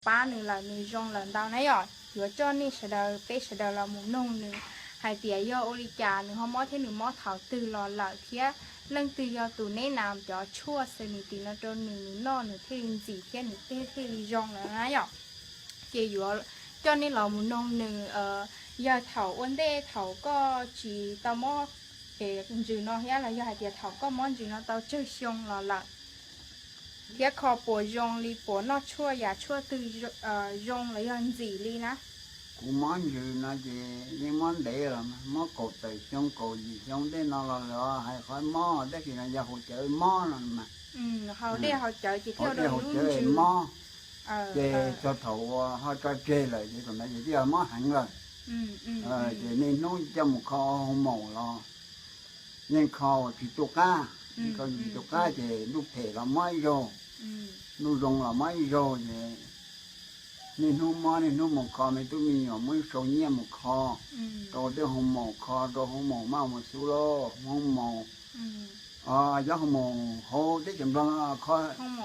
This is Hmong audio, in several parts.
pab nws lawm, nws zoo lawm ntau na yom. Yuav coj nej sawv daws, peb sawv daws los mus noog nws hais tias yog ua li cas nws ho mob thiab nws mob thaum twg los lawm thiab leej twg yog tus neb nas cov tshuaj xes nis tis no rau nws, nws noj nws thiaj li ntxim thiab nws thiaj li zoo lawm na yom. Ces yuav coj nej los mus noog nws, yog thaum ua ntej thaum koj tsis tau mob ntsws no thiab los yog hais tias thaum koj mob ntsws no tau tsawg xyoo los lawm, thiab kho puas zoo li, puas noj tshuaj yam tshuaj twg zoo los yog ntxim li na? Kuv mob ntsws no ces yeej mob ntev los, mob kaum tawm xyoo kaum yim xyoo tej no los lawm, hais qhov mob tab sis no yog haus cawv mob no mas. Haus dej haus cawv ces thiaj ua rau yus lub ntsws mob. Ces txog thaum uas ho tso tseg lawm ces thaum ntawd ces twb yog mob heev lawm. Ces niaj hnub coj mus kho hoo maum los yeej kho tsis tu qab, kho tsis tu qab ces ntuj phem los mob ib zaug, ntuj zoo los mob ib zaug ces niaj hnub mob niaj hnub mus kho, me tub me nyuam muab ib sau nyiaj mus kho rau tej hoo maum, kho rau hoo maum maj mus xub lauj, hoo maum, cov hoo maum hauv teb chaws Nplog kho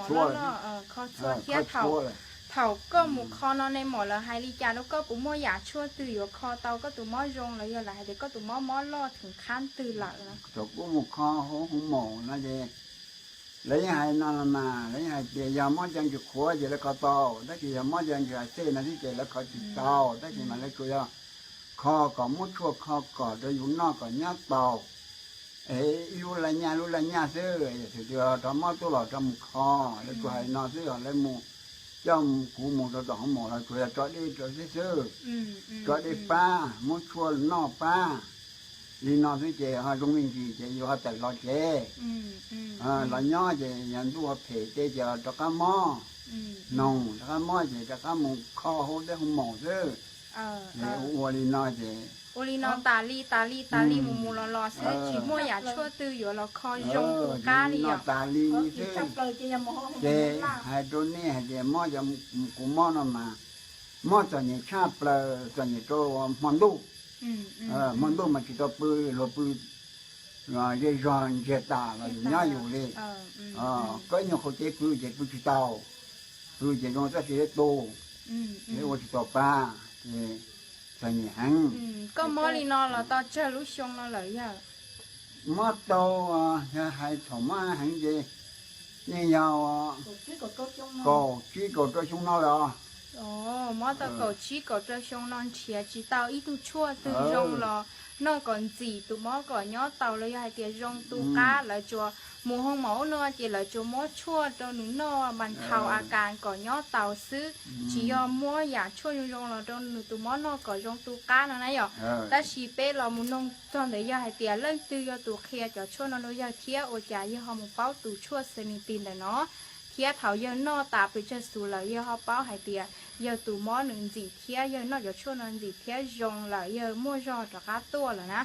txhua lawm. Thaum koj mus kho no ne maum lawv hais li cas rau koj, puas muaj yam tshuaj twg yuav kho tau koj tus mob zoo los yog lawv hais tias koj tus mob mob loj theem qhab twg lawm? Thaum kuv mus kho hauv hoo maum no ces lawv yeej hais no los mas, lawv yeej hais tias yog mob cov ntsws qhuav ces lawv kho tau, tab sis yog mob cov ntsws a xej no xwb ces lawv kho tsis tau, tab sis mas lawv tsuas yog kho kom muab tshuaj kho kom rau yus noj kom nyob tau. Es ib lub laj nyaj lub laj nyaj xwb, yog thaum twg rov mob tuaj los rov mus kho, lawv tsuas hais no xwb os, lawv mus coj kuv mus rau tom hoo maum los tsuas yog tso dej rau xwb xwb, tso dej pab, muab tshuaj noj pab li no xwb ces ho zoo me ntsis ces yus ho tawm los tsev. Los nyob ces yog ntuj ho phem ces los rov qab mob, noog rov qab mob ces rov qab mus kho hauv tej hoo maum xwb. Ces ua ua li no ces ua li no tas li tas li tas li mus mus los los xwb, tsis muaj yam tshuaj twg yuav los kho zoo tu qab li no os. Tas li xwb. Ces hais rau nej hais tias mob, kuv mob no mas mob txom nyem tshaj plaws, txom nyem rau hmo ntuj. Hmo ntuj mas tsis tau pw, luag pw zej zog ntsiag tas los yus nyob yus li. Koj ib nyuag qhov kev pw ces pw tsis tau, pw ces zoo txoj sia tu, es ua tsis tau pa, ces txom nyem heev. Koj mob li no los tau tsawg lub xyoo no lawm yawg? Mob tau, yog hais thaum mob heev ces yeej yog kaum tsib kaum rau xyoo no lawm os. Mob tau kaum tsib kaum rau xyoo no nrhiav tsis tau ib tug tshuaj twg zoo los noj kom ntxim tus mob kom nyob tau los yog hais tias zoo tu qab, lawv tsuas mus hoo maum no ces lawv tsuas muab tshuaj rau nws noj mas thaum a kas kom nyob tau xwb, tsis yog muab yam tshuaj zoo zoo los rau nws tus mob noj kom zoo tu qab no na yom. Tab sis peb los mus noog txog ntawd yog hais tias leej twg yog tus qhia cov tshuaj no rau yawg thiab ua cas yawg ho mus paub tus tshuaj xes nis tis ntawm no, thiab thaum yawg noj tas pes tsawg xus lawm yawg ho paub hais tias yawg tus mob nws ntxim thiab yawg noj cov tshuaj no ntxim thiab zoo lawm yawg muaj zog rov qab tuaj lawm na.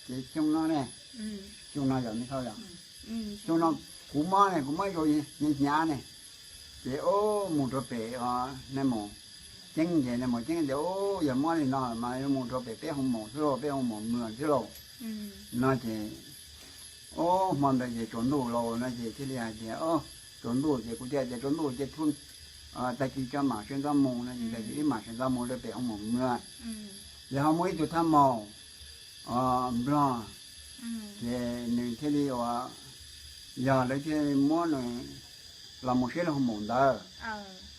Ces xyoo no ne, xyoo no yog me thauj yog, xyoo no kuv mob ne, kuv mob ib zaug hnyav hnyav ne, ces mus rau pem nais maum Ceeb ces nais maum Ceeb tias, Yog mob li no mas yuav mus rau pem peb hoo maum xwb lauj, peb hoo maum Mws xwb lauj, no ces hmo ntawd ces tsaus ntuj los no ces thiaj li hais tias, Tsaus ntuj ces kuv thiaj tias tsaus ntuj ces thub tag kis tso mam sawv ntxov mus no ces tag kis wb mam sawv ntxov mus rau pem hoo maum Mws. Ces ho muaj ib tug thab maum Nplog, ces nws thiaj li ua, yog lawv thiaj muab nws los mus saib lub hoo maum ntawd,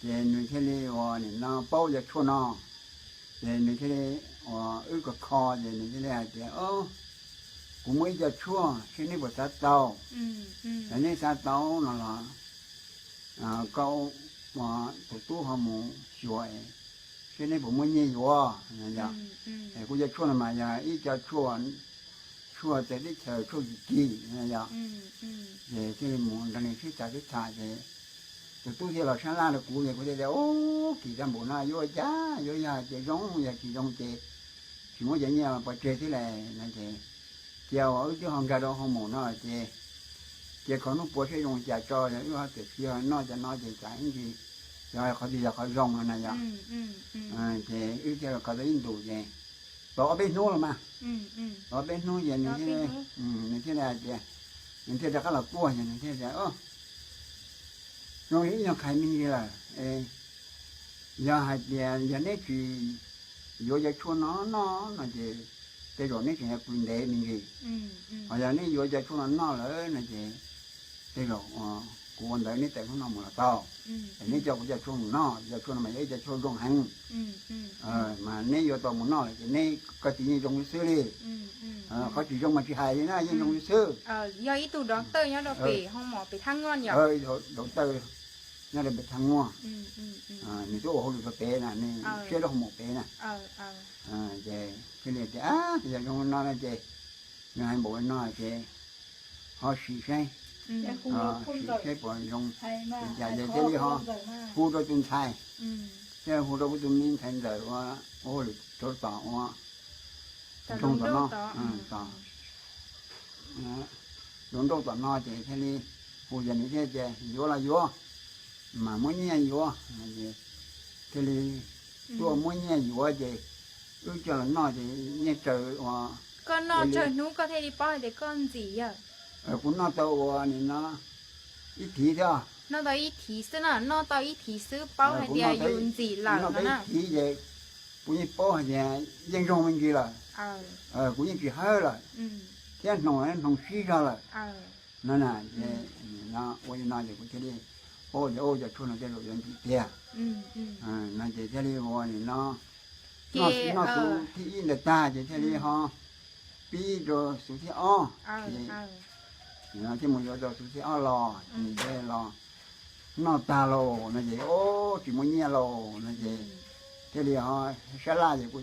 ces nws thiaj li ua nim no paub cov tshuaj no, ces nws thiaj li ua wb kho kho ces nws thiaj li hais tias, Kuv muaj ib co tshuaj seb neb puas xav tau. Yog neb xav tau no los koj tus tub ho mus xyuas seb neb puas muaj nyiaj yuav. Kuv cov tshuaj no mas yog ib co tshuaj, tshuaj txawv teb chaws tshuaj kim kim yom. Ces thiaj li mus nrog nws sib tham sib tham ces tus tub thiaj los sab laj rau kuv ces kuv thiaj tias, Ub, kim tag npaum no yuav ua cas, yuav yog hais tias zoo, yog tsis zoo ces tsis muab cov nyiaj pov tseg thiab lauj no ces cia uas wb twb ho nkag rau hoo maum no ces cia kho hnub puav seb zoo li cas tso, yog wb ho txawm tsis yog noj cov no ces tsam ib ntsis yog qhov twg yog qhov zoo no na yom. Ces wb thiaj los kho tau ib ntus ces tau ob peb hnub los mas, tau ob peb hnub ces nws thiaj li hais tias, nws thiaj rov qab los kuaj ces nws thiaj tias, Zoo li ib nyuag qhais me ntsis lawm, Yog hais tias yog neb tsis yuav cov tshuaj no noj no ces tej zaum neb tseem yuav pw ntev me ntsis. Ho yog neb yuav cov tshuaj no noj lawm no ces tej zaum kuv ua ntawv neb tawm hnub no mus los tau. Es neb coj kuv cov tshuaj mus noj, cov tshuaj no mas yog ib cov tshuaj zoo heev, mas neb yuav tau mus noj lawm ces neb koj txiv yeej zoo li xwb li. Qhov tsis zoo mas tsis hais li na, yeej zoo li xwb. Yog ib tug doctor nyob rau pem thaj, doctor nyob rau pem thaj muaj, nws twb ua hauj lwm rau pem na, nws siab rau hauv mus pem na. Ces thiaj li tias, yog zoo no no ces, nws hais npaum no ces ho sim saib, sim saib puas zoo li cas ces thiaj li ho hu rau tus ntxhais, thiaj hu rau kuv tus me ntxhais ntxawm ua, ua hauj lwm rau tom ua nroog tom no, tom nroog tom no ces thiaj li hu ces nws thiaj tias yuav los yuav, mas muab nyiaj yuav. Thiaj li tuaj muab nyiaj yuav ces wb coj los noj ces yeej raws ua, koj noj tsawg hnub koj thiaj li paub hais tias koj ntxim yawg? Kuv noj tau ua nim no ib thiv thiab. Noj tau ib thiv xwb na, noj tau ib thiv xwb paub hais tias yus ntxim lawm no na. Ib thiv ces kuv yeej paub hais tias yeej zoo me ntsis lawm. Kuv yeej tsis hawb lawm, thiab hnoos hnoos sib zog lawm no na. Ua li no ces kuv thiaj li paub tias cov tshuaj no tej zaum yuav ntxim tiag no ces thiaj li ua nim no noj xuv thib ib ntawd tag ces thiaj li ho pib rau xuv thib ob ces thiaj mus yuav rau xuv thib ob los ces los noj tag lauj no ces tsis muaj nyiaj lauj no ces thiaj li ho sab laj ces kuv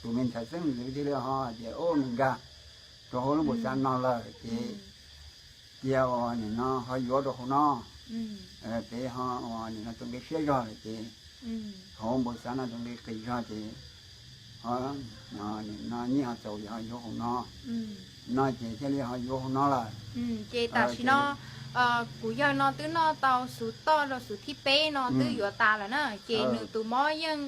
tus me ntxhais xeeb ntxwv thiaj li ho tias nws nkag rau hauv lub npus xav no lawm ces cia ua nim no ho yuav rau hauv no, peb ho ua nim no tau nqe siab zog lawm ces hauv npus xav no tau nqe qis zog ces ho nim no nyiaj ho txaus ces ho yuav hauv no no ces thiaj li ho yuav hauv no lawm. Ces tam sim no kuv yawg no twb noj tau xuv toj rau xuv thib peb no twb yuav tas lawm na, ces nws tus mob yeej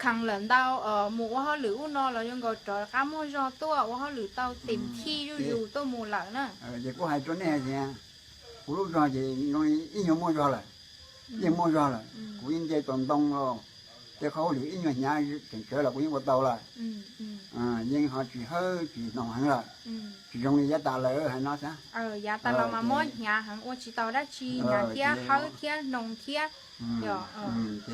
kheev lawm ntau, mus ua hauj lwm ub no los zoo nkaus rov qab muaj zog tuaj ua hauj lwm tau tes thij zuj zus tuaj mus lawm na. Ces kuv hais rau nej hais tias kuv lub zog ces ib nyuag muaj zog lawm, yeej muaj zog lawm, kuv yeej nce tau ntoo los tej qhov hauj lwm ib nyuag hnyav tseem tsawv los kuv yeej ua tau lawm. Yeej ho tsis hawb tsis hnoos heev lawm, tsis zoo li yav tas lawm hais no xav. Yav tas los mas mob hnyav heev ua tsis tau dab tsi, hnyav thiab hawb thiab hnoos thiab,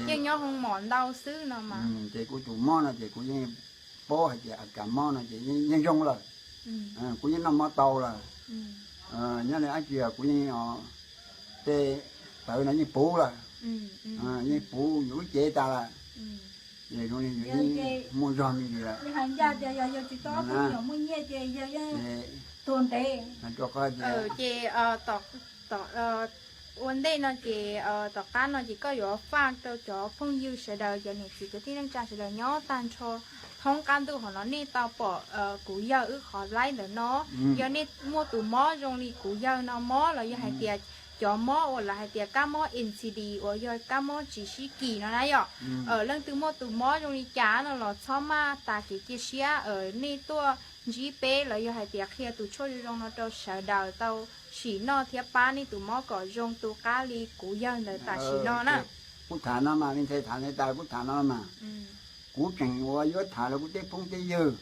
yeej nyob hoo mom ntau xwb no mas. Ces kuv tus mob no ces kuv yeej paub hais tias a kas mob no ces yeej zoo lawm, kuv yeej noj mov tau lawm. Nyob li dab tsi kuv yeej, tej tawv no yeej puv lawm, yeej puv yus lub cev tas lawm. Ces zoo li yus yeej muaj zog me ntsis lawm. Ces rau qhov tias, ces ua ntej no ces tom qab no ces koj yuav faj rau cov phooj ywg sawv daws, cov niam txiv kwv tij neej tsa sawv daws nyob tag nrho thoob qab ntuj hauv no, nej tau pom kuv yawg wb qhov laib ntawm no, yog nej muaj tus mob zoo li kuv yawg no mob los yog hais tias cov mob uas lawv hais tias kab mob N C D uas yog kab mob tsis sib kis no na yom, leej twg muaj tus mob zoo li cas no los txhob maj tas kev cia siab, nej tuaj ntsib peb los yog hais tias qhia tus tshuaj zoo zoo no rau sawv daws tau sim noj thiab pab nej tus mob kom zoo tu qab li kuv yawg ntawd tam sim no na. Kuv tham no mas, me ntxhais tham ntawd tas kuv tham no mas, kuv tseem ua yuav tham rau kuv tej phooj tej ywg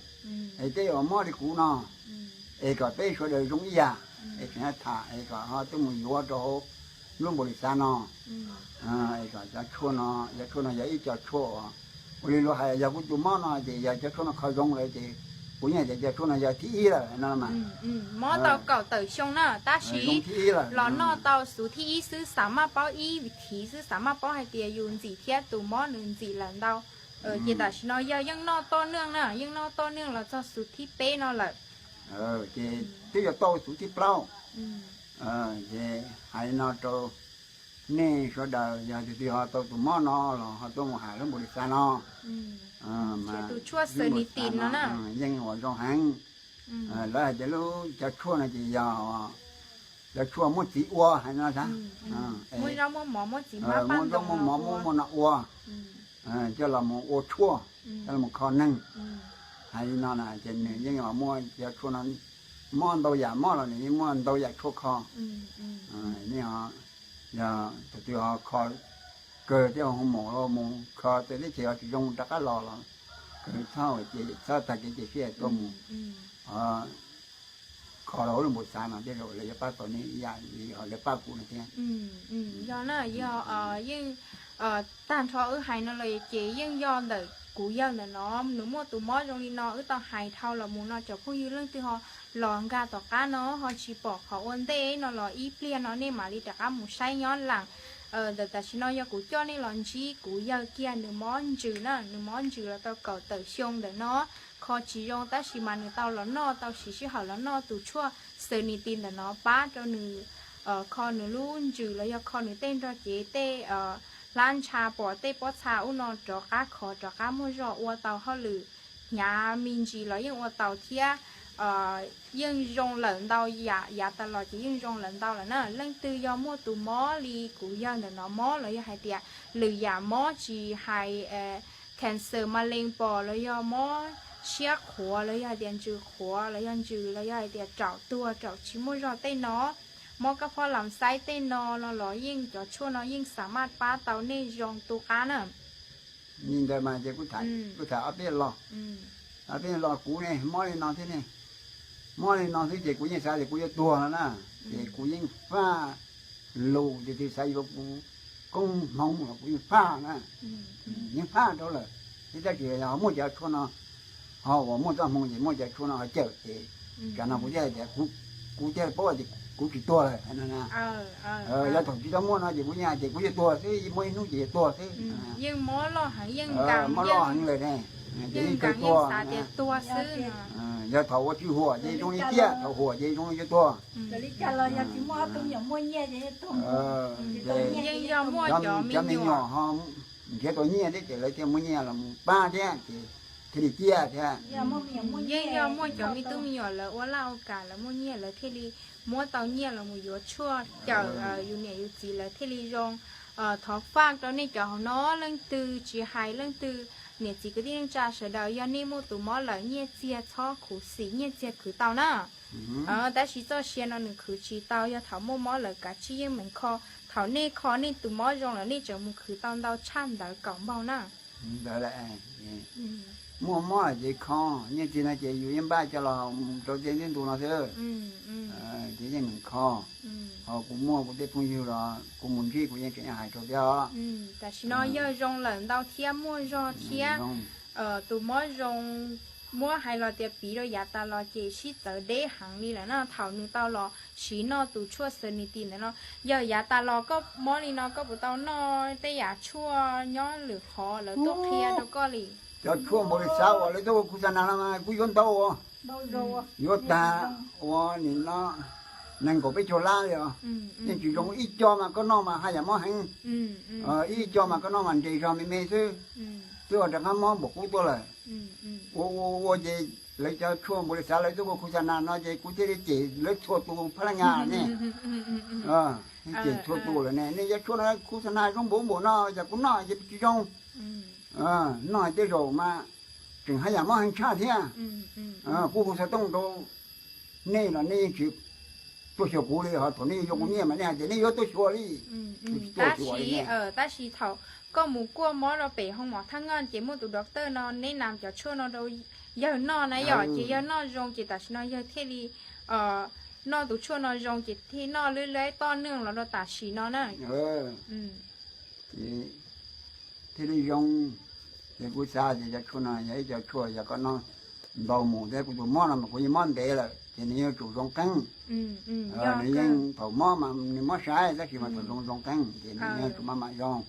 es tej uas mob li kuv no, es kom peb sawv daws zoo ib yam, es tseem tham es kom ho tuaj mus yuav rau hauv lub npaum li xav no. Es kom cov tshuaj no, cov tshuaj no yog ib co tshuaj uas ua li luag hais, yog kuv tus mob no ces yog cov tshuaj no kho zoo lawm ces kuv yeej tias cov tshuaj no yog thib ib lawm no mas. Mob tau kaum tawm xyoo na tab sis los noj tau xuv thib ib xwb, xav maj paub ib thiv xwb, xav maj paub hais tias yus ntxim thiab tus mob nws ntxim lawm ntau. Ces tam sim no yawg yeej noj toj neej na, yeej noj toj neej los txog xuv thib peb no lawm. Ces twb yuav tau xuv thib plaub. Ces hais no rau nej sawv daws, yog tus twg ho tau tus mob no los ho tuaj mus hais lub npaum li xav no. Tus tshuaj xws ni tim no na yeej ua zoo heev. Lawv hais tias lub cov tshuaj no ces yog cov tshuaj muab txiv ua hais no, muab zaub muab mov muab no ua, coj los mus ua tshuaj, coj los mus kho neeg. Hais li no na ces nws yeej muaj cov tshuaj no, mob ntau yam mob los nws yeej muaj ntau yam tshuaj kho. Nej yog tus twg ho kho kawg tej hoo maum los mus kho tej teb chaws ho tsis zoo rov qab los los kawg txhob ces txhob tag kev cia siab tuaj mus kho rau hauv lub npau xav no tej zaum lawv yuav pab tau nej ib yam li lawv pab kuv no thiab. Yog na, yog yeej tag nrho wb hais no los ces yeej yog ntawm kuv yawg ntawm no, nws muaj tus mob zoo li no wb tau hais dhau los mus no cov phooj ywg leej twg ho los nkag tom qab no ho tsis pom qhov ua ntej no los ib pliag no nej mam li rov qab mus saib nyob lees. Ntawm tam sim no yog kuv coj nej los ntsib kuv yawg kiag, nws mob ntsws na, nws mob ntsws los tau kaum tawm xyoo ntawm no, kho tsis zoo tab sis mas nws tau los noj, tau siv sij hawm los noj tus tshuaj Xanintis ntawm no pab rau nws kho nws lub ntsws los yog kho nws tej nrog cev tej hlab ntsha pom tej pob txha ub no rov qab khov rov qab muaj zog ua tau hauj lwm hnyav me ntsis los yeej ua tau thiab. Yeej zoo lawm ntau yam, yav tas los ces yeej zoo lawm ntau lawm na. Leej twg yog muaj tus mob li kuv yawg ntawm no mob los yog hais tias lwm yam mob tsis hais cancer ma lees pom los yog mob siab qhuav los yog hais tias ntsws qhuav los yog ntsws los yog hais tias raum tuag raum tsis muaj zog tej no, mob kab phob lam xaib tej no no los yeej cov tshuaj no yeej xa maj pab tau nej zoo tu qab na. Li ntawd mas ces kuv tham ob peb lo, ob peb lo kuv ne mob li no thiab ne, mob li no xwb ces kuv yeej xav tias kuv yuav tuag no na, ces kuv yeej faj lus ces twb xav yuav kuv koob hmoov los kuv yeej faj na, yeej faj rau lawm. Thiab tab sis yog muaj cov tshuaj no ho uas muaj txoj hmoo ces muaj cov tshuaj no ho cawm ces tsam no kuv thiaj tias kuv thiaj paub tias kuv tsis tuag lawm no na. Yog thaum tsis tau muaj no ces kuv yeej hais tias kuv yuav tuag xwb, muaj ib hnub ces yuav tuag xwb. Mob loj heev lawm ne, ces yeej kawg tuag. Yog thaum ua tsis huam ces zoo li ciaj, thaum huam ces zoo li yuav tuag. Yeej yog muaj cov me nyuam ho nrhiav tau nyiaj thiab ces lawv thiaj muab nyiaj los mus pab thiab ces thiaj li ciaj thiab. Yeej yog muaj cov me tub me nyuam lawv ua laj ua kam lawv muaj nyiaj lawv thiaj li muab tau nyiaj los mus yuav tshuaj cawm yus niam yus txiv lawv thiaj li zoo. Thov faj rau nej cov hauv no, leej twg tsis hais leej twg, niam txiv kwv tij neej tsa sawv daws yog nej muaj tus mob lawm nyiaj txiag txhob khuv xim, nyiaj txiag khwv tau na. Tab sis txoj sia no nws khwv tsis tau, yog thaum muaj mob lawm kav tsij yeej meem kho. Thaum nej kho nej tus mob zoo lawm nej tseem mus khwv tau ntau tshaj ntawd kaum npaug na. Ntawd muaj mob ces kho, nyiaj txiag no ces yus yeej npaj coj los rau txiaj ntuj ntu no xwb. Ces yeej meem kho, ho kuv muaj kuv tej phooj ywg los kuv mus ntsib kuv yeej tseem hais rau thiab. Tam sim no yawg zoo lawm ntau thiab muaj zog thiab. Tus mob zoo, muab hais los tias piv rau yav tas los ces sib txawv deb heev li lawm na. Thaum nws tau los siv noj tus tshuaj Xanintis ntawd no, yawg yav tas los koj mob li no koj puas tau noj tej yam tshuaj nyob lwm qhov lawv tuaj qhia rau koj li? Cov tshuaj npaum li xav uas lawv tuaj ua khu xa nas no mas kuv yuav ntau, yuav tag uas nim no nees nkaum peb caug lab li os. Yeej tsis zoo, ib co mas koj noj mas haj yam mob heev, ib co mas koj noj mas nres zog me me xwb, twb ua rov qab mob npaum qub tuaj lawm. Ua ua ua ces lawv cov tshuaj npaum li xav lawv tuaj ua khu xa nas no ces kuv thiaj li cem lawv txhua tus phab laj nyas ne. Cem txhua tus lawm ne, nej cov tshuaj no khu xa nas zoo npaum npaum no cas kuv noj ces tsis zoo. Noj tej zaum mas tseem haj yam mob heev tshaj thiab. Kuv hu xov tooj rau nej los nej yeej tsis tuaj xyuas kuv li, ho thaum nej yuav kuv nyiaj mas nej hais tias nej yuav tuaj xyuas li. Tab sis, tab sis thaum koj mus kuaj mob rau pem hoo mom thaj ngoj ces muaj tus doctor no neb nas cov tshuaj no rau yawg noj na yom, ces yawg noj zoo ces tam sim no yawg thiaj li noj tus tshuaj no zoo ces thiaj noj lub laib toj neeg los rau tam sim no na. Thiaj li zoo. Ces kuv xav tias cov tshuaj no yog ib co tshuaj yog koj noj ntau mus thiab kuv tus mob no mas kuv yeej mob ntev lawm ces nws yuav tsum zoo qeeb. Nws yeej thaum mob mas nws mob sai tab sis mas thaum zoo zoo qeeb ces nws yuav tsum maj mam zoo.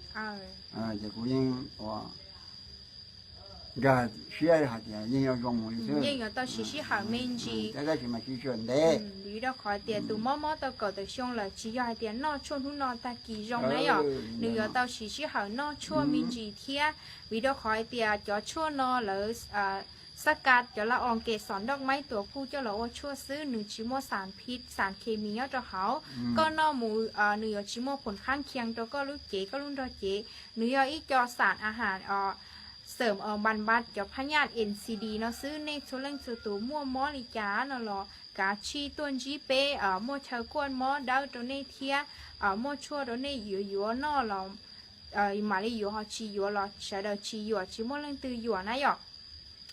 Ces kuv yeej ua nkag siab hais tias yeej yuav zoo mus li xwb. Yeej yuav tau siv sij hawm me ntsis. Tab sis mas siv sij hawm ntev. Vim rau qhov tias tus mob mob tau kaum tawm xyoo lawm tsis yog hais tias noj tshuaj hnub no tag kis zoo na yom, nws yuav tau siv sij hawm noj tshuaj me ntsis thiab. Vim rau qhov hais tias cov tshuaj no lawv xab ka cov la os kev xom nroj maib tuam puj coj los ua tshuaj xwb, nws tsis muaj xam phiv xam khes mis nyob rau hauv. Koj noj mus nws yuav tsis muaj phoom qhab khias rau koj lub cev koj lub nrog cev. Nws yog ib co xam a has xeem npas npas cov phab nyaj N C D no xwb. Nej txhua leej txhua tus muaj mob li cas no los kav tsij tuaj ntsib peb, muaj chaw kuaj mob dawb rau nej thiab muaj tshuaj rau nej yuav yuav noj los mam li yuav ho tsis yuav los sawv daws tsis yuam, tsis muaj leej twg yuam na yom.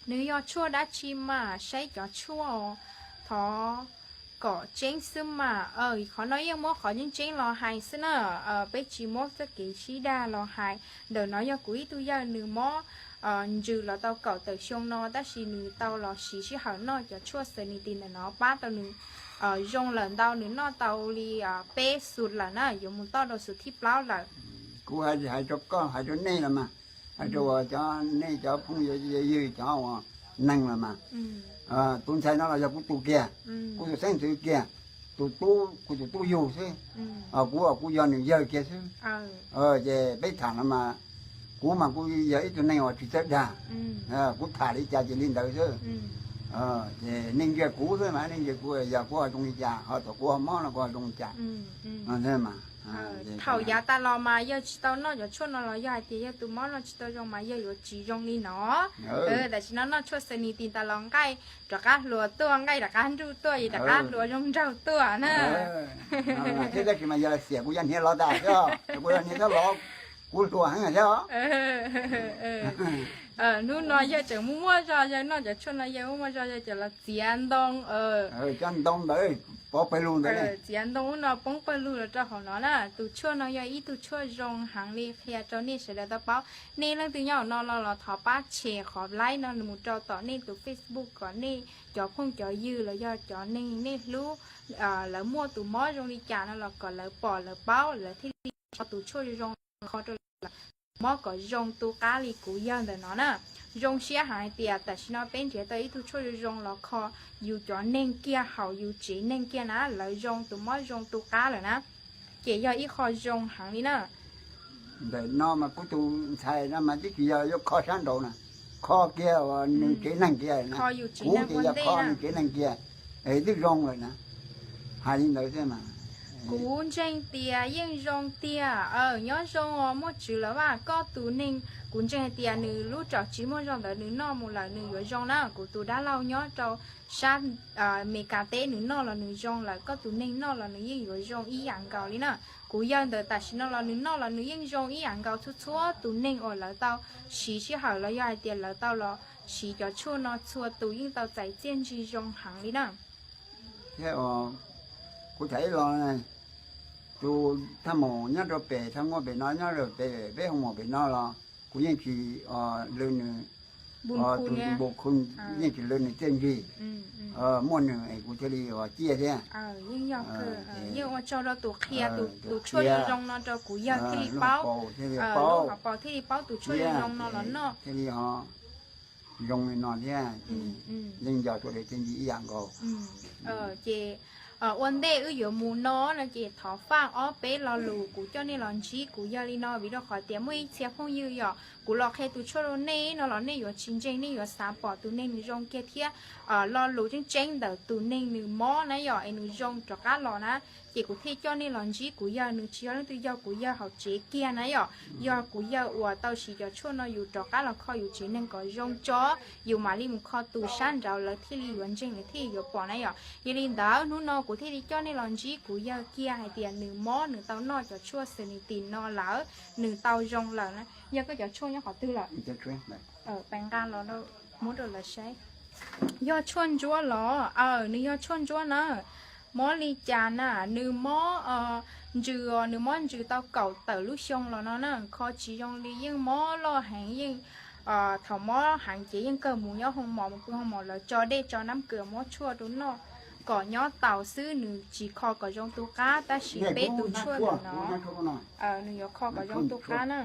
Nws yog tshuaj dab tsi mas saib cov tshuaj, thov kom tseeb xwb mas. Qhov no yeej muab qhov tseeb tseeb los hais xwb na, peb tsis muab txoj kev sib dag los hais. Ntawm no yog kuv ib tug yawg nws mob ntsws los tau kaum tawm xyoo no, tab sis nws tau los siv sij hawm noj cov tshuaj xws ni ti ntawm no pab tau nws zoo lawm ntau, nws noj tau li peb xus lawm na, yuav mus toj rau xus thib plaub lawm. Kuv hais rau koj, hais rau nej los mas, hais rau cov nej cov phooj ywg cov uas neeg los mas, tus ntxhais no los yog kuv tus kiag, kuv tus xeeb ntxwv kiag, tus tub, kuv tus tub yug xwb, kuv kuv yog nws yawg kiag xwb. Ces peb tham no mas, kuv mas kuv yog ib tug neeg uas tsis txawj dag, kuv tham li cas ces li ntawd xwb. Ces nej ntsia kuv xwb mas, nej ntsia kuv yog kuv ho zoo li cas, ho thaum kuv ho mob no kuv ho zoo li cas. Thaum yav tas los mas yawg tsis tau noj cov tshuaj no los yog hais tias yawg tus mob no tsis tau zoo mas yawg yuav tsis zoo li no. Tam sim no noj tshuaj xws ni ti tas los nqaij rov qab hluas tuaj, nqaij rov qab nruj tuaj, es rov qab hluas zoo nraug tuaj na. Thiab tab sis mas yog xiam kuv cov hniav lov tas thiab, kuv cov hniav thiab lov, kuv hluas heev thiab. Hnub no yawg tseem muaj muaj zog, yawg noj cov tshuaj no yawg muaj muaj zog, yawg cov los txiav ntoo, cov ntoo ntawd pov pawg lug ntawd, txiav ntoo ub no poob pawg lug los rau hauv no na. Tus tshuaj no yog ib tug tshuaj zoo heev li, qhia rau nej sawv daws tau paub. Nej leej twg nyob hauv no los los thov pab share qhov live no mus rau tom nej tus Facebook kom nej cov phooj cov ywg los yog cov neeg nej hlub, lawv muaj tus mob zoo li cas no los kom lawv pom lawv paub, lawv thiaj li tso tus tshuaj zoo zoo kho rau lawv, mob kom zoo tu qab li kuv yawg ntawm no na. Zoo siab heev hais tias tam sim no peb nrhiav tau ib tug tshuaj zoo zoo los kho yus cov neeg kiag, haum yus tsev neeg kiag na, lawv zoo, tus mob zoo tu qab lawm na. Ces yog ib qho zoo heev li na. Ntawm no mas kuv tus ntxhais no mas twb tsis yog yuav kho sab nraud na, kho kiag uas nws tsev neeg kiag na, kuv ces yog kho nws tsev neeg kiag, twb zoo lawm na. Hais li ntawd xwb mas. Kuv ntseeg tias yeej zoo tiag, nyob zoo os Muaj Tswv Lam Vaj, koj tus neeg, kuv ntseeg hais tias nws lub raum tsis muaj zog ntawd nws noj mus lawm nws yuav zoo na. Kuv tus dab laug nyob rau sab Mes Kas teb nws noj los nws zoo lawm, koj tus neeg noj los nws yeej yuav zoo ib yam nkaus li na. Kuv yawg ntawd tam sim no los nws noj los nws yeej zoo ib yam nkaus, txhua txhua tus neeg uas lawv tau siv sij hawm los yog hais tias lawv tau los siv cov tshuaj no txhua tus yeej tau txais txiaj ntsig zoo heev li na. Thiab kuv tham ib los, tus thaj maum nyob rau pem, thaj muaj pem no nyob rau pem, peb hoo maum pem no los kuv yeej tsis lw nws, tus npu khu yeej tsis lw nws txiaj ntsig, muaj nws es kuv thiaj li ua ciaj thiab. Yeej ua tsaug rau tus qhia tus tshuaj zoo zoo no rau kuv yawg thiaj li paub, lub hauv paus thiaj li paub tus tshuaj zoo zoo no los noj thiaj li zoo li no thiab. Yeej nco tshuaj ib yam nkaus. Ces ua ntej wb yuav mus no no ces thov faj ob peb lo lus kuv coj nej los ntsib kuv yawg li no, vim rau qhov tias muaj ib txhia phooj ywg yom, kuv los qhia tus tshuaj rau nej no los nej yuav tsis ntseeg, nej yuav xav pom tus neeg nws zoo kiag thiab lo lus tseeb tseeb ntawm tus neeg nws mob na yom, es nws zoo rov qab los na. Ces kuv thiaj coj nej los ntsib kuv yawg, nws tsis yog leej twg, yog kuv yawg hauv tsev kiag na yom. Yog kuv yawg uas tau siv cov tshuaj no yus rov qab los kho yus tsev neeg kom zoo tso, yus mam li mus kho tus sab nraud lawv thiaj li yuav ntseeg lawv thiaj li yuav pom na yom. Yog li ntawd hnub no kuv thiaj li coj nej los ntsib kuv yawg kiag hais tias nws mob nws tau noj cov tshuaj xws ni ti no lawm, nws tau zoo lawm na. Yog koj cov tshuaj nyob qhov twg lawm? Pes nqa los muab rau lawv saib. Yog tshuaj ntsuab los? Aw, nws yog tshuaj ntsuab na. Mob li cas na? Nws mob ntsws os, nws mob ntsws tau kaum tawm lub xyoo los no na, kho tsis zoo li, yeej mob loj heev, yeej thaum mob heev ces yeej kawg mus nyob hoo mom, mus pw hoo mom, lawv tso dej tso nab kws muab tshuaj rau noj kom nyob taus xwb, nws tsis kho kom zoo tu qab, tab sis peb tus tshuaj ntawm no nws yuav kho kom zoo tu qab na.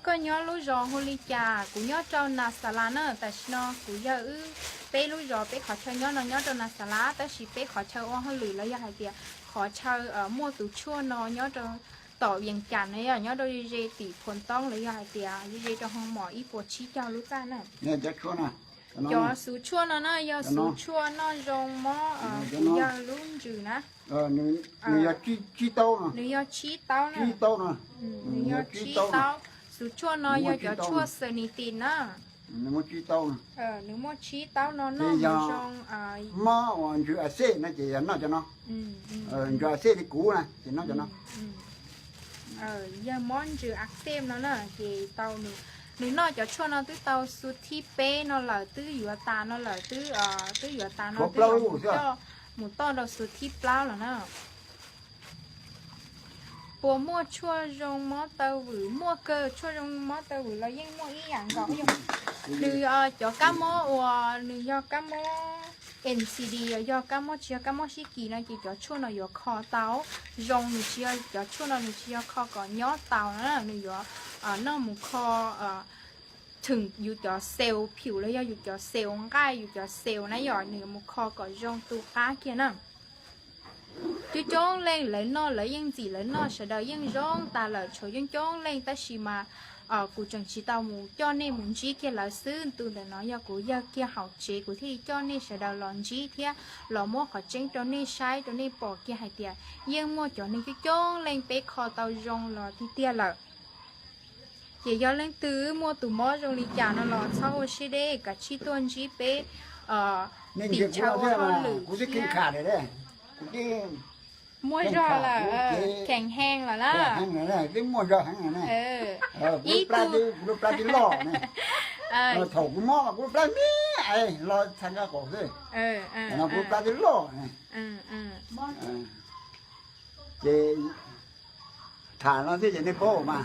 Koj nyob lub zos hu li cas? Kuv nyob rau Nas Xas Las na, tam sim no kuv yawg wb peb lub zos peb qhov chaw nyob no nyob rau Nas Xas Las, tab sis peb qhov chaw ua hauj lwm los yog hais tias qhov chaw muaj tus tshuaj no nyob rau tom Vees Cas no, yog nyob rau ze ze tim Phoo Toob los yog hais tias ze ze rau hoo mom ib puas tsib caug lub txaj na. Cov xuv tshuaj no na yog xuv tshuaj noj zoo mob kuv yawg lub ntsws na. Nws yog tsib taub na. Nws yog tsib taub. Xuv tshuaj no yog cov tshuaj xws ni ti na. Nws muaj tsib taub no noj zoo. Mob uas ntsws a xej no ces yog noj cov no. Ntsws a xej li kuv na ces noj cov no. Yawg mob ntsws a xej no na ces tau, nws noj cov tshuaj no twb tau xu thib peb no lawm, twb yuav tas no lawm, twb, twb yuav tas no, mus toj rau xu thib plaub lawm na. Puas muaj tshuaj zoo mob taw vwm? Muaj kawg, tshuaj zoo mob taw vwm los yeej muaj ib yam nkaus. Nws cov kab mob uas nws yog kab mob N C D, yog kab mob tsis yog kab mob sib kis no ces cov tshuaj no yuav kho tau zoo, nws tsis yog, cov tshuaj no nws tsis yog kho kom nyob tau na, nws yuav noj mus kho thwm yus cov xeus phim los yog yus cov xeus nqaij, yus cov xeus na yom, nws yuav mus kho kom zoo tu qab kiag na. Coob coob leej lawv noj, lawv yeej ntxim lawv noj, sawv daws yeej zoo tas lawm, tshuav coob coob leej tab sis mas kuv tseem tsis tau mus coj nej mus ntsib kiag lawv xwb. Tus ntawm no yog kuv yawg kiag hauv tsev, kuv thiaj li coj nej sawv daws los ntsib thiab los muab qhov tseeb rau nej saib, rau nej pom kiag hais tias yeej muaj cov neeg coob coob leej peb kho tau zoo los tiag tiag lawm. Ces yog leej twg muaj tus mob zoo li cas no los txhob ua siab deb, kav tsij tuaj ntsib peb tim chaw ua hauj lwm thiab. Muaj zog lawm, kheev heev lawm na. Ib tug, thaum kuv mob kuv plab me los txha nqa kom xwb, kuv plab twb loj. Ces tham no thiab ces nej paub mas.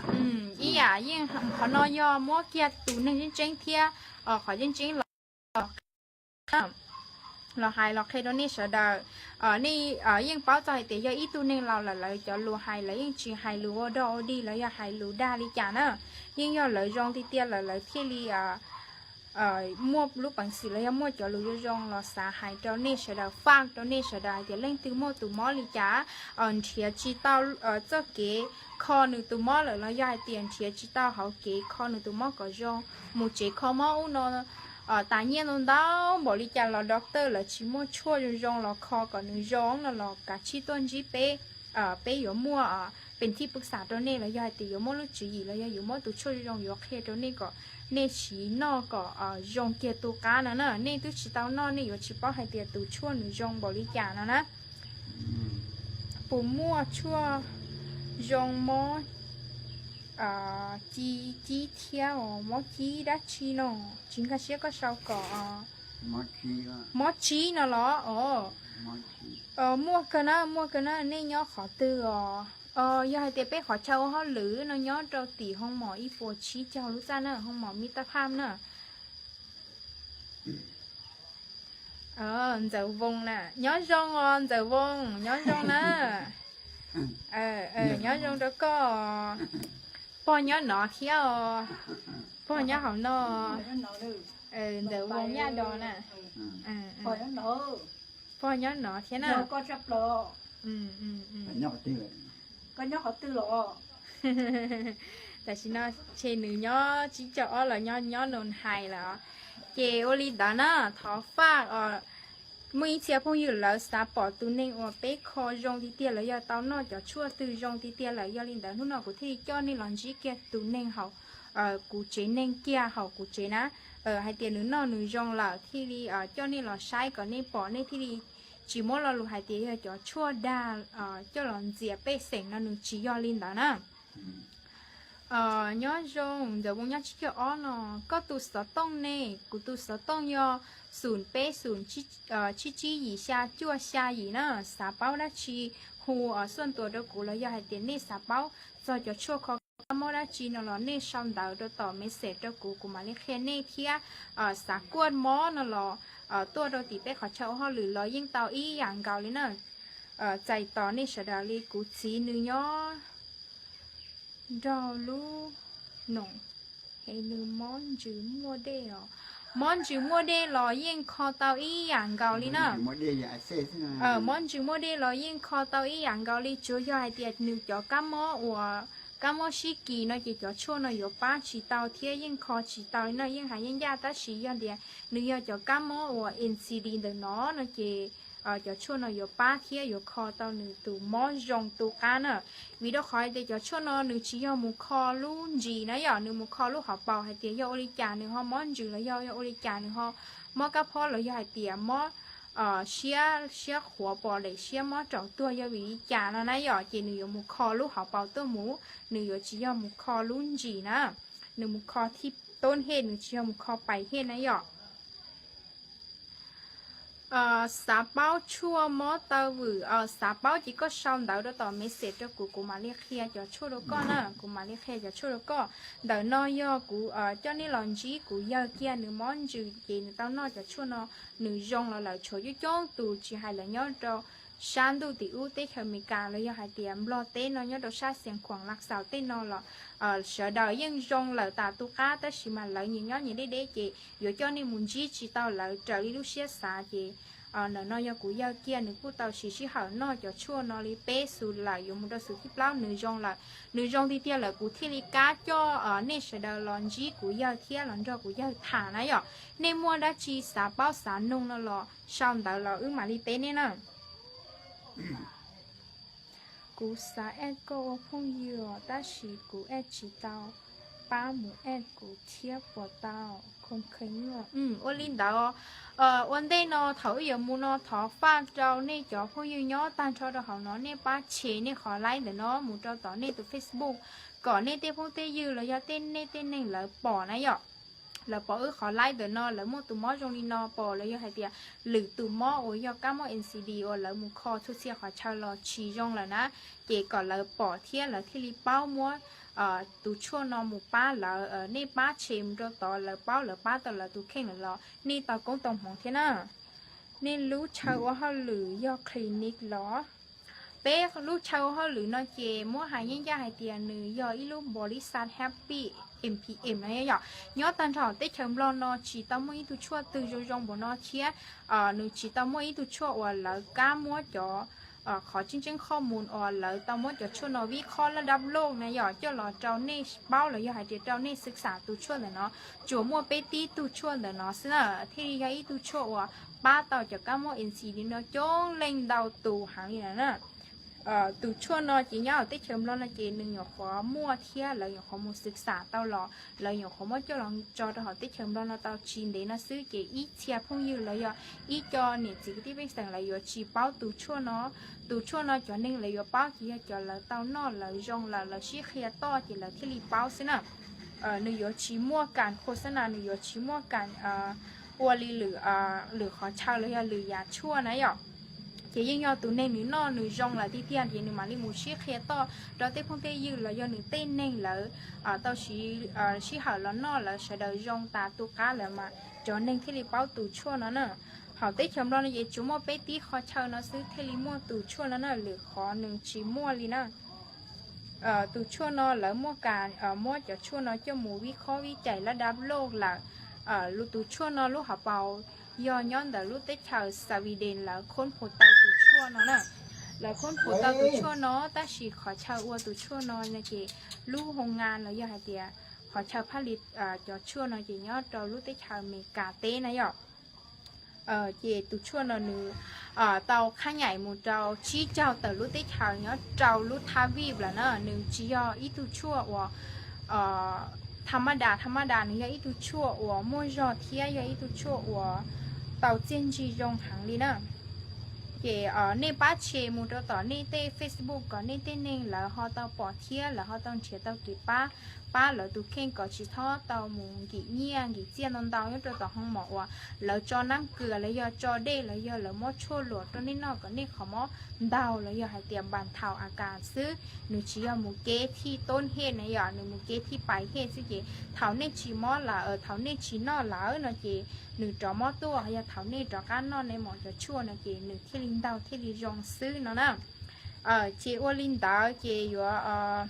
Ib yam yeej qhov no yog muab kiag tus neeg tseeb tseeb thiab qhov tseeb tseeb los los hais los qhia rau nej sawv daws. Nej yeej paub txog hais tias yog ib tug neeg laus lawm, lawv cov lus hais lawv yeej tsis hais lus ua dog ua dig los yog hais lus dag li cas na. Yeej yog lawv zoo tiag tiag lawm lawv thiaj li muaj lub peev xwm los yog muaj cov lus zoo zoo los xav hais rau nej sawv daws, faj rau nej sawv daws hais tias leej twg muaj tus mob li cas, nrhiav tsis tau txoj kev kho nws tus mob lawm los yog hais tias nrhiav tsis tau hauv kev kho nws tus mob kom zoo, mus tsev kho mob ub no tas nyiaj ntau ntau npaum li cas los doctor lawv tsis muaj tshuaj zoo zoo los kho kom nws zoo no los kav tsij tuaj ntsib peb. Peb yuav muaj pees thij pwv xam rau nej los yog hais tias yuav muaj lub tswv yim los yog yuav muab tus tshuaj zoo zoo yuav qhia rau nej kom nej siv noj kom zoo kiag tu qab no na. Nej twb tsis tau noj nej yuav tsis paub hais tias tus tshuaj nws zoo npaum li cas no na. Puas muaj tshuaj zoo mob ci cib thiab os, mob cib dab tsi no? Tsis nkag siab koj sau kom mob tsib no los? Muaj kawg na, muaj kawg na. Nej nyob qhov twg os? Yog hais tias peb qhov chaw ua hauj lwm no nyob rau tim hoo mom ib puas tsib caug lub txaj na, hoo mom Mib Tab Phaj na. Ntxawm Voos na, nyob zoo os Ntxawm Voos, nyob zoo na. Nyob zoo rau koj. Pog nyob no thiab os, pog nyob hauv no. Ntxawm Voos Nyaj Dos na. Pog nyob no thiab na. Tam sim no ces nws nyob tsib caug ob los nyob nyob Noos Hais lawm. Ces ua li ntawd na, thov faj os, muaj ib txhia phooj ywg lawv xav pom tus neeg uas peb kho zoo tiag tiag lawm, yog tau noj cov tshuaj twg zoo tiag tiag lawm, yog li ntawd hnub no kuv thiaj li coj nej los ntsib kiag tus neeg hauv kuv tsev neeg kiag hauv kuv tsev na, hais tias nws noj nws zoo lawm thiaj li coj nej los saib kom nej pom, nej thiaj li tsis muab lo lus hais tias yog cov tshuaj dag coj los ntxias pej xeem no, nws tsis yog li ntawd na. Nyob zoo, Ntxawm Voos nyob tsib caug ob no, koj tus xov tooj ne? Kuv tus xov tooj yog xum peb xum tsib tsib yim xya cuaj xya yim na. Xav paub dab tsi hu xuaj tuas rau kuv los yog hais tias nej xav paub txog cov tshuaj kho kab mob dab tsi no los nej sau ntawv rau tom message rau kuv, kuv mam li qhia nej thiab. Xav kuaj mob no los tuaj rau tim peb qhov chaw ua hauj lwm los yeej tau ib yam nkaus li na. Txais tos nej sawv daws li. Kuv txiv nws nyob nrog lub noom es nws mob ntsws muaj dej os. Mob ntsws muaj dej los yeej kho tau ib yam nkaus li na. Mob ntsws muaj dej los yeej kho tau ib yam nkaus li, tsuas yog hais tias nws cov kab mob uas kab mob sib kis no ces cov tshuaj no yuav pab tsis tau thiab yeej kho tsis tau li na, yeej hais yeej ncaj, tab sis yog tias nws yog cov kab mob uas N C D ntawm no no ces cov tshuaj no yuav pab thiab yuav kho tau nws tus mob zoo tu qab na. Vim rau qhov hais tias cov tshuaj no nws tsis yog mus kho lub ntsis na yom, nws mus kho lub hauv paus hais tias yog ua li cas nws ho mob ntsws los yog yog ua li cas nws ho mob kab phob los yog hais tias mob siab siab qhuav pom lem siab mob raum tuag yog vim li cas no na yom, ces nws yuav mus kho lub hauv paus tuaj mus, nws yuav tsis yog mus kho lub ntsis na, nws mus kho thib toob hej, nws tsis yog mus kho pais hej na yom. Xav paub tshuaj mob taw vwm, xav paub ces koj sau ntawv rau tom message rau kuv, kuv mam li qhia cov tshuaj rau koj na, kuv mam li qhia cov tshuaj rau koj. Ntawm no yog kuv coj nej los ntsib kuv yawg kiag, nws mob ntsws ces nws tau noj cov tshuaj no, nws zoo los lawm, tshuav coob coob tus, tsis hais lawv nyob rau sab ntuj tim ub teb chaws Amelikas los yog hais tias Nplog teb no, nyob rau sab Xiav Khuam, Lav Xaus tej no los sawv daws yeej zoo lawm tas tu qab, tab sis mas lawv nyias nyob nyias deb deb ces yuav coj nej mus ntsib tsis tau lawv raws li lub siab xav ces ntawm no yog kuv yawg kiag, nws kuj tau siv sij hawm noj cov tshuaj no li peb xus lawm, yuav mus rau xus thib plaub, nws zoo lawm. Nws zoo tiag tiag lawm kuv thiaj li kam coj nej sawv daws los ntsib kuv yawg thiab los nrog kuv yawg tham na yom. Nej muaj dab tsi xav paub xav nug no los sau ntawv los wb mam li teb nej na. Kuv xav add koj ua phooj ywg os, tab sis kuv add tsis tau, pab mus add kuv thiab puas tau? Ua li ntawd, ua ntej no thaum wb yuav mus no thov faj rau nej cov phooj ywg nyob tag nrho rau hauv no, nej pab share nej qhov live ntawm no mus rau tom nej tus Facebook, kom nej tej phooj tej ywg los yog tej nej tej neeg lawv pom na yom. Lawv pom wb qhov live ntawm no, lawv muaj tus mob zoo li no pom, los yog hais tias lwm tus mob uas yog kab mob N C D uas lawv mus kho txhua txhia qhov chaw los tsis zoo lawm na, ces kom lawv pom thiab lawv thiaj li paub muab tus tshuaj no mus pab lawv. Nej pab share mus rau tod, lawv paub lawv pab tau lawv tus kheej lawm los nej tau koob tau hmoov thiab na. Nej lub chaw ua hauj lwm yog clinic los? Peb lub chaw ua hauj lwm no ces muab hais yeej ncaj hais tias nws yog ib lub npaus lis xaj Happy M P M no yom. Nyob tag nrho teb chaws Nplog no tsis tau muaj ib tug tshuaj twg zoo zoo npaum no thiab nws tsis tau muaj ib tug tshuaj uas lawv kam muab cov qhov tseeb tseeb qhoj mus uas lawv tau muab cov tshuaj no vib qhob laj dab loj na yom, coj los rau nej paub los yog hais tias rau nej xwb xam tus tshuaj ntawm no. Tsuas muaj peb tib tug tshuaj ntawm no xwb na thiaj li yog ib tug tshuaj uas pab tau cov kab mob N C D no coob leej ntau tus heev li na. Tus tshuaj no ces nyob hauv teb chaws Nplog no ces nws nyuam qhuav muaj thiab lawv nyuam qhuav mus xwm xam tau los, lawv nyuam qhuav muab coj los tso rau hauv teb chaws Nplog no tau tsis ntev no xwb ces ib txhia phooj ywg los yog ib co niam txiv kwv tij pej xeem lawv yuav tsis paub tus tshuaj no. Tus tshuaj no cov neeg lawv yuav paub ces yog cov lawv tau noj lawv zoo lawm lawv sib qhia toj ces lawv thiaj li paub xwb na. Nws yuav tsis muaj kas khos xab nas, nws yuav tsis muaj kas ua li lwm qhov chaw los yog lwm yam tshuaj na yom. Ces yeej yog tus neeg nws noj nws zoo lawm tiag tiag ces nws mam li mus sib qhia toj rau tej phooj tej ywg los yog nws tej neeg lawv tau siv sij hawm los noj lawv sawv daws zoo tas tu qab lawm mas cov neeg thiaj li paub tus tshuaj no na. Hauv teb chaws Nplog no ces tsuas muaj peb tib qhov chaw no xwb thiaj li muaj tus tshuaj no na, lwm qhov nws tsis muaj li na. Tus tshuaj no lawv muaj kas muab cov tshuaj no coj mus vib qhob vib cais laj dab loj lawm. Tus tshuaj no lub hauv paus yog nyob ntawm lub teb chaws Sweden lawv khoob phuv tau tus tshuaj no na. Lawv khoob phuv tau tus tshuaj no tab sis qhov chaw ua tus tshuaj no no ces lub hoo nga los yog hais tias qhov chaw phaj li cov tshuaj no ces nyob rau lub teb chaws Amelikas teb na yom. Ces tus tshuaj no nws tau qhab nyaim mus rau tsib caug tawm lub teb chaws nyob rau lub thaj vij lawm na. Nws tsis yog ib tug tshuaj uas tha maj das tha maj das, nws yog ib tug tshuaj uas muaj zog thiab yog ib tug tshuaj uas tau txiaj ntsig zoo heev li na. Ces nej pab tshem mus rau tom nej tej Facebook kom nej tej neeg lawv ho tau pom thiab lawv ho tau nrhiav tau kev pab, pab lawv tus kheej kom tsis txhob tau mus nkim nyiaj nkim txiaj ntau ntau nyob rau tom hoo mom uas lawv tso nab kws los yog tso dej los yog lawv muab tshuaj luam rau nej noj kom nej qhov mob ntaug los yog hais tias npas thaum a kas xwb. Nws tsis yog mus kev thij toob hej na yom, nws mus kev thij pais hej xwb ces thaum nej tsis mob lawm, thaum nej tsis noj lawm no ces nws rov mob tuaj, yog thaum nej rov qab noj nej mom cov tshuaj no ces nws thiaj li ntaug thiaj li zoo xwb no na. Ces ua li ntawd ces yuav,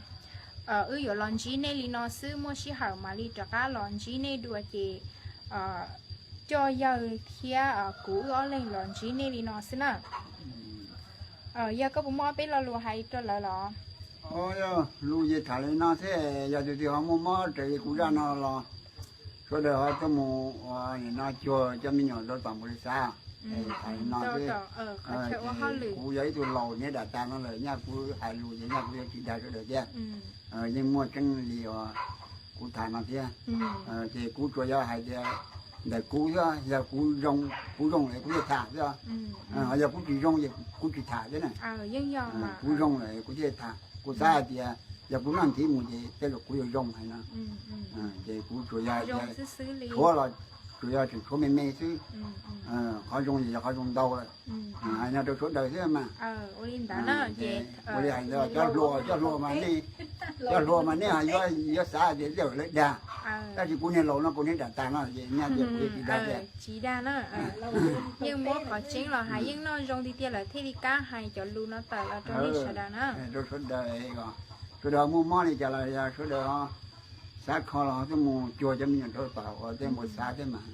wb yuav los ntsib nej li no xwb, muaj sij hawm mam li rov qab los ntsib nej dua ces coj yawg thiab kuv wb ob leeg los ntsib nej li no xwb na. Yog koj puas muaj ob peb lo lus hais rau lawv los? Lus ces tham li no xwb, yog tus twg ho muaj mob raws li kuv zaj no los sawv daws ho tuaj mus ua nim no cuag cov me nyuam rau tom npaum li xav. Tham li no xwb. Kuv yog ib tug laus nyob dam tas no lawm, nyaj kuv hais lus ces nyaj kuv yuav tsis dag sawv daws thiab. Yeej muaj tseeb li uas kuv tham no thiab. Ces kuv tsuas yog hais tias ntawm kuv xwb, yog kuv zoo, kuv zoo lawm kuv thiaj tham xwb. Yog kuv tsis zoo ces kuv tsis tham thiab na. Kuv zoo lawm kuv thiaj tham, kuv xav hais tias yog kuv noj ntxiv mus ces tej zaum kuv yuav zoo hais no. Ces kuv tsuas yog tshuav los tsuas yog tseem tshuav me me xwb. Qhov zoo ces yog qhov zoo ntau lawm. Hais no rau sawv daws xwb mas. Ua li hais tias cov hluas, cov hluas mas nej, cov hluas mas nej yuav xav tias tej zaum lawv dag, tab sis kuv niag laus no kuv niag dam tag no ces nyaj tias kuv yuav tsis dag tiag. Tsis dag na. Yeej muab qhov tseeb los hais, yeej noj zoo tiag tiag lawm thiaj li kam hais cov lus no tawm los rau nej sawv daws na. Rau sawv daws, sawv daws muaj mob li cas los yog sawv daws xav kho los twb mus cuag cov me nyuam nraug tom uas tej mus xav thiab mas.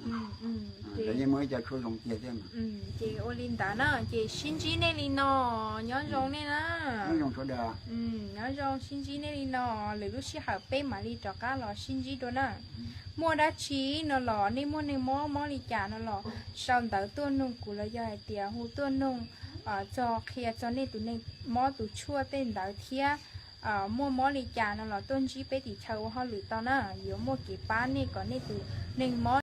Lawv yeej muaj ib co tshuaj zoo tiag thiab mas. Ces ua li ntawd na, ces sib ntsib nej li no, nyob zoo nej na. Nyob zoo sawv daws. Nyob zoo, sib ntsib nej li no, lwm lub sij hawm peb mam li rov qab los sib ntsib dua na. Muaj dab tsi no los nej muaj neeg mob mob li cas no los sau ntawv tuaj nug kuv los yog hais tias hu tuaj nug txog qhia txog nej tus neeg mob tus tshuaj tej ntawd thiab. Muaj mob li cas no los tuaj ntsib peb tim chaw ua hauj lwm tau na, yuav muaj kev pab nej kom nej tus neeg mob